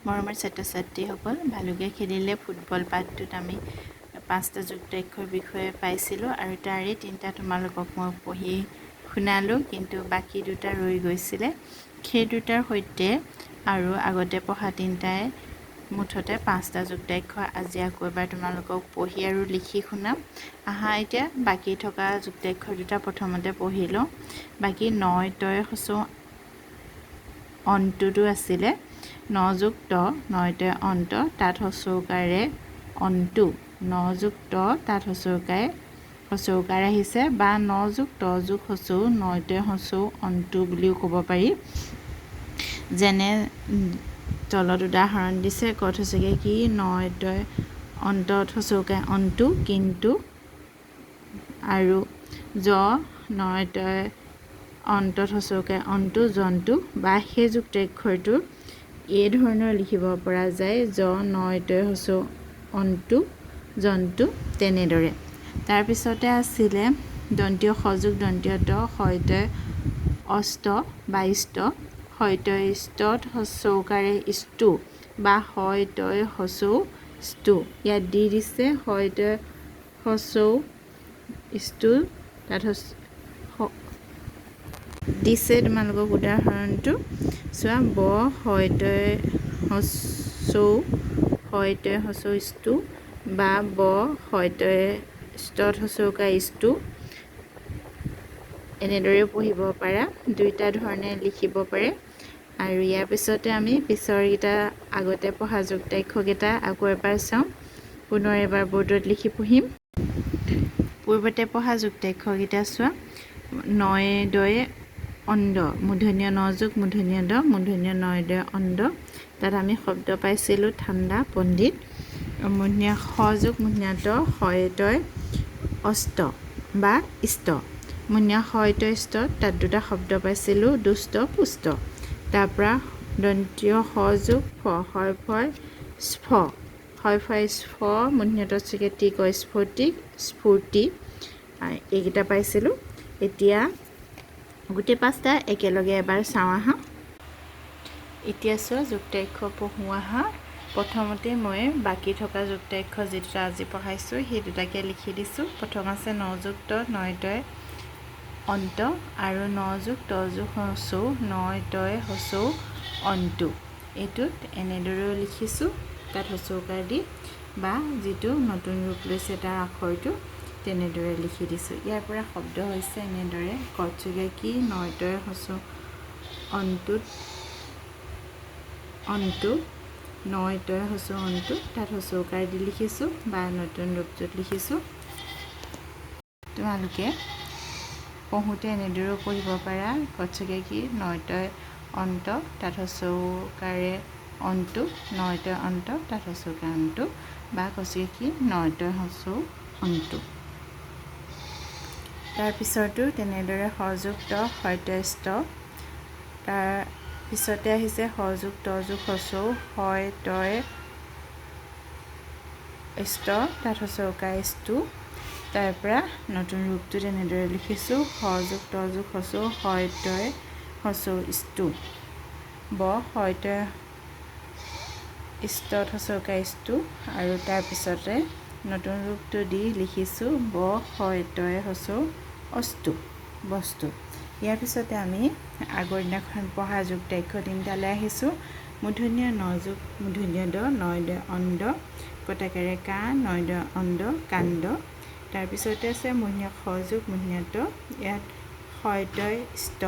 মৰমৰ ছাত্ৰ ছাত্ৰীসকল, ভালুকে খেলিলে ফুটবল পাঠটোত আমি পাঁচটা যুক্তাক্ষৰ বিষয়ে পাইছিলোঁ আৰু তাৰে তিনিটা তোমালোকক মই পঢ়ি শুনালোঁ, কিন্তু বাকী দুটা ৰৈ গৈছিলে। সেই দুটাৰ সৈতে আৰু আগতে পঢ়া তিনিটাই মুঠতে পাঁচটা যুক্তাক্ষৰ আজি আকৌ এবাৰ তোমালোকক পঢ়ি আৰু লিখি শুনাম। আহা, এতিয়া বাকী থকা যুক্তাক্ষৰ দুটা প্ৰথমতে পঢ়ি লওঁ। বাকী নয় তয় হচৌ অন্তটো আছিলে। ন যোগ ত, নয় তয় অন্ত, তাত হচৌকাৰে অন্তু। ন যোগ ত, তাত হচৌকাৰে হচৌকাৰ আহিছে, বা ন যোগ ত যোগ হচৌ, নয় তয় হচৌ অন্তু বুলিও ক'ব পাৰি। যেনে তলত উদাহৰণ দিছে, কত হৈছেগৈ কি, নয় তয় অন্তত হচৌকাই অন্তু, কিন্তু, আৰু জ নয় তয় অন্তত হচৌকাই অন্তু, জন্তু, বা সেই যুক্তাক্ষৰটো এই ধৰণৰ লিখিব পৰা যায়, জ নয় তয় হচৌ অন্তু, জন্তু, তেনেদৰে। তাৰপিছতে আছিলে দন্তীয় সযোগ দন্তীয় ত, সয়তয় অস্ত বা ইষ্ট, সয়তয় ইষ্টত হচৌকাৰে স্তু, বা হয় তয় হচৌ স্তু। ইয়াত দি দিছে হয় তয় হচৌ স্তু, তাত দিছে তোমালোকক উদাহৰণটো চোৱা, ব হয় তয় হচৌ, হয় তয় হচৌ স্তু, বা ব হয় তয় স্তত হচৌকা স্তু, এনেদৰেও পঢ়িব পাৰা, দুইটা ধৰণে লিখিব পাৰে। আৰু ইয়াৰ পিছতে আমি পিছৰকেইটা আগতে পঢ়া যুক্তাক্ষৰকেইটা আকৌ এবাৰ চাওঁ, পুনৰ এবাৰ ব'ৰ্ডত লিখি পঢ়িম। পূৰ্বতে পঢ়া যুক্তাক্ষৰকেইটা চোৱা, নয় দয়ে অন্দ, মূৰ্ধন্য ন যোগ মূৰ্ধন্য দ, মূৰ্ধন্য নয় দয় অন্দ, তাত আমি শব্দ পাইছিলোঁ ঠাণ্ডা, পণ্ডিত। মূৰ্ধন্য স যোগ মূৰ্ধন্য ত, হয় তয় অস্ত বা ইষ্ট, মূৰ্ধন্য হয় তয় ইষ্ট, তাত দুটা শব্দ পাইছিলোঁ দুষ্ট, পুষ্ট। তাৰপৰা দন্তীয় স যোগ ফ, হয় ফয় স্ফ, হয় ফয় স্ফ, মূৰ্ধন্য ত টি কয় স্ফটিক, স্ফূৰ্তি, এইকেইটা পাইছিলোঁ। এতিয়া গোটেই পাঁচটা একেলগে এবাৰ চাওঁ আহা। এতিয়া চোৱা, যুক্তাক্ষৰ পঢ়োঁ আহা। প্ৰথমতে মই বাকী থকা যুক্তাক্ষৰ যি দুটা আজি পঢ়াইছোঁ সেই দুটাকে লিখি দিছোঁ। প্ৰথম আছে ন যোগ ত, নয় তয় অন্ত, আৰু ন যোগ ত যোগ হচৌ, নয় তয় হচৌ অন্তু। এইটোত এনেদৰেও লিখিছোঁ, তাত হচৌকাৰ দি, বা যিটো নতুন ৰূপ লৈছে তাৰ আখৰটো তেনেদৰে লিখি দিছোঁ। ইয়াৰ পৰা শব্দ হৈছে এনেদৰে, কচুকে কি, নয় তয় হচৌ অন্তুত অন্তু, নয় তয় হচৌ অন্তু, তাত হচৌকাৰ দি লিখিছোঁ বা নতুন ৰূপটোত লিখিছোঁ। তোমালোকে পঢ়োঁতে এনেদৰেও পঢ়িব পাৰা, কচুকে কি, নয় তয় অন্ত, তাত হচৌকাৰে অন্তু, নয় তয় অন্ত, তাত হচৌকাৰে অন্তু, বা কচুকে কি, নয় তয় হচৌ অন্তু। তাৰপিছতো তেনেদৰে সযুক্ত সত্যস্ত, তাৰ পিছতে আহিছে সযোগ ত যোগ হচৌ, হয় তয় ষ্ট, তাত হচৌকাই স্তু। তাৰ পৰা নতুন ৰূপটো তেনেদৰে লিখিছোঁ, সযোগ ত যোগ হচৌ, হয় তয় হচৌ স্তু, ব হয় তয় ষ্টত হচৌকাই স্তু, আৰু তাৰপিছতে নতুন ৰূপটো দি লিখিছোঁ ব হয় তয় হচৌ অস্তু, বস্তু। ইয়াৰ পিছতে আমি আগৰ দিনাখন পঢ়া যুক্তাক্ষৰ তিনিটালৈ আহিছোঁ। মূৰ্ধন্য ন যোগ মূৰ্ধন্য দ, নয় দ অন্দ, কটাকাৰে কা, নয় দ অন্দ, কাণ্ড। তাৰপিছতে আছে মূৰ্ধন্য স যোগ মূৰ্ধন্য ত, ইয়াত হয় তয় ষ্ট,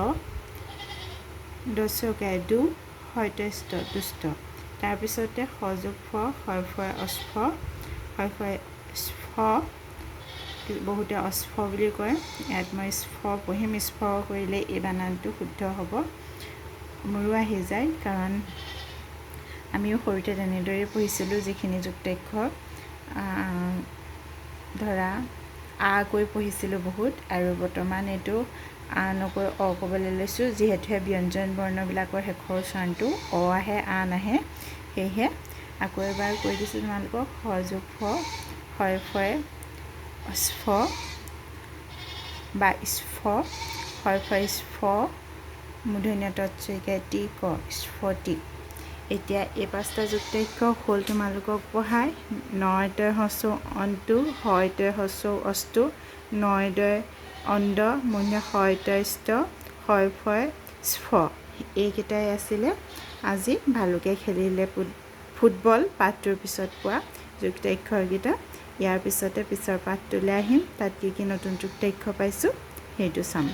দশকাই দু, হয় তয় ষ্ট, দুষ্ট। তাৰপিছতে স যোগ ফ, হয় ফয় অস্ফ, হয় ফয় স্ফ, বহুতে অস্ফ বুলি কয়, ইয়াত মই স্ফ পঢ়িম। স্ফ কৰিলে এই বানানটো শুদ্ধ হ'ব, মোৰো আহি যায়, কাৰণ আমিও সৰুতে তেনেদৰেই পঢ়িছিলোঁ। যিখিনি যুক্তাক্ষৰ ধৰা আ কৈ পঢ়িছিলোঁ বহুত, আৰু বৰ্তমান এইটো আ নকৈ অ ক'বলৈ লৈছোঁ, যিহেতুহে ব্যঞ্জন বৰ্ণবিলাকৰ শেষৰ উচ্চাৰণটো অ আহে, আ নাহে। সেয়েহে আকৌ এবাৰ কৈ দিছোঁ তোমালোকক, স যোগ ফ, হয় ফয় স্ফ বা স্ফ, হয় ফয় স্ফ, মূৰ্ধন্য তৎসৰিকাই টি ক, স্ফটিক। এতিয়া এই পাঁচটা যুক্তাক্ষৰ হ'ল তোমালোকক পঢ়াই। নয় তয় হ্ৰস্ব অন্তু, হয় তয় হ্ৰস্ব অস্তু, নয় দয় অন্দ, মূৰ্ধন্য হয় তয় স্ত, হয় ফয় স্ফ। এইকেইটাই আছিলে আজি ভালুকে খেলিলে ফুটবল পাঠটোৰ পিছত পোৱা যুক্তাক্ষৰকেইটা। ইয়াৰ পিছতে পিছৰ পাঠটোলৈ আহিম, তাত কি কি নতুন যুক্তাক্ষৰ পাইছোঁ সেইটো চাম।